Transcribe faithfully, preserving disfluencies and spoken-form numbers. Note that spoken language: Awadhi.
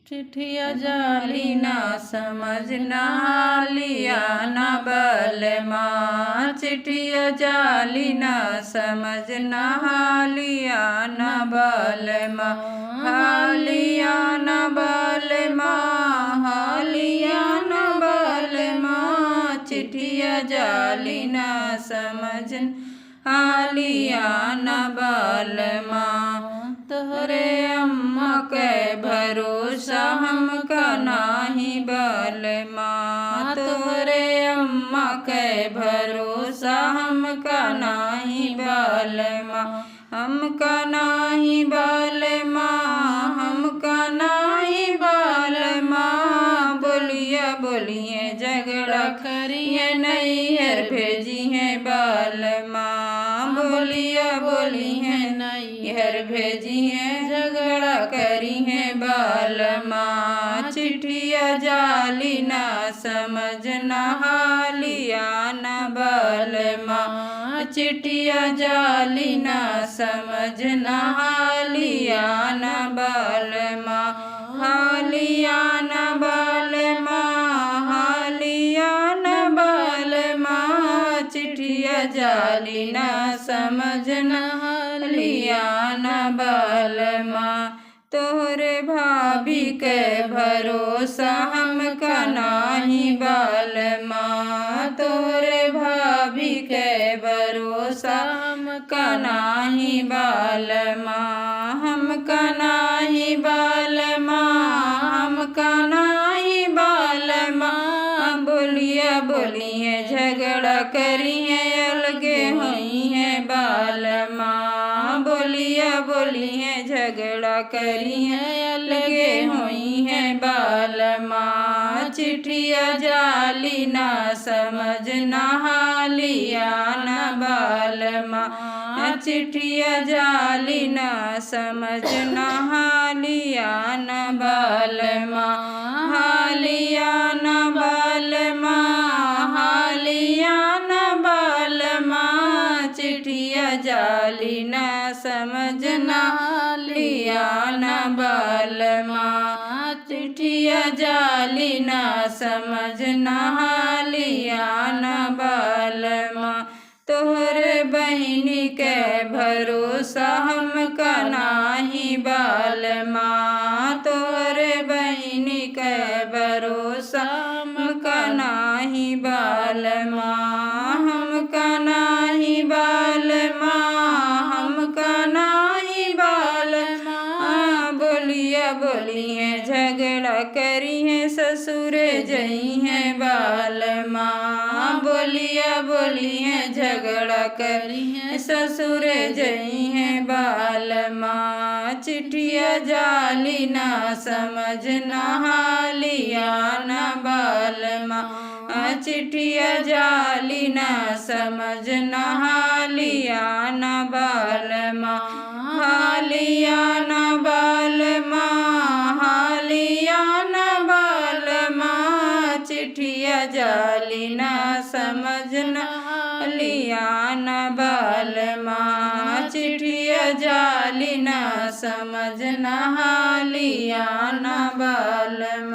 चिट्ठिया जाली ना समझ ना हालिया ना बलमा, चिट्ठिया जाली ना समझ ना हालिया ना बलमा, हालिया ना बलमा, हालिया ना बलमा, चिट्ठिया जाली ना समझ हालिया न बलमा। तोहरे अम्मा के भरोसा हमका नाही बलमा, तोहरे अम्मा के भरोसा हमका नाही बलमा, हमका नाही बलमा, हमका नाही बलमा। बोलिया बोलिए झगड़ा करिए नैहर भेजिए बलमा, बोलिया बोलिए नैहर भेजिए झगड़ा करिए बलमा। चिट्ठिया जाली ना समझ ना हालिया ना बलमा, चिट्ठिया जाली ना समझ ना हालिया ना बलमा, हालिया ना बलमा, हालिया ना बलमा, चिट्ठिया जाली ना समझ ना हालिया ना बलमा। तोहरे भाभी के भरोसा हमका नाही बलमा, तोहरे भाभी के भरोसा हमका नाही बलमा, हमका नाही बलमा, हमका नाही बलमा। बोलिया बोलिए झगड़ा करिए अलगे होइए बलमा, बोलिया बोलिए झगड़ा करिए अलगे होइए बलमा। चिट्ठिया जाली ना समझ ना हालिया ना बलमा, चिट्ठिया जाली ना समझ ना हालिया ना बलमा, हालिया ना बलमा, हालिया ना बलमा। चिट्ठिया जाली ना समझ ना हालिया ना बलमा, चिट्ठिया जाली ना समझ ना हालिया ना बलमा। तोहरे बहिनी के भरोसा हमका नाही बलमा, तोहरे बहिनी के भरोसा हमका नाही बलमा, हमका नाही बलमा, हमका नाही बलमा। बोलिया बोलिए झगड़ा करिए ससुरे जइहे बलमा, बोलिया बोलिए झगड़ा करिए ससुरे जइहे बलमा। चिट्ठिया जाली ना समझ ना हालिया ना बलमा, चिट्ठिया जाली ना समझ ना हालिया ना बलमा, हालिया ना बलमा, हालिया ना बलमा। चिट्ठिया जाली ना समझ ना हालिया ना बलमा, चिट्ठिया जाली ना समझ ना हालिया ना बलमा।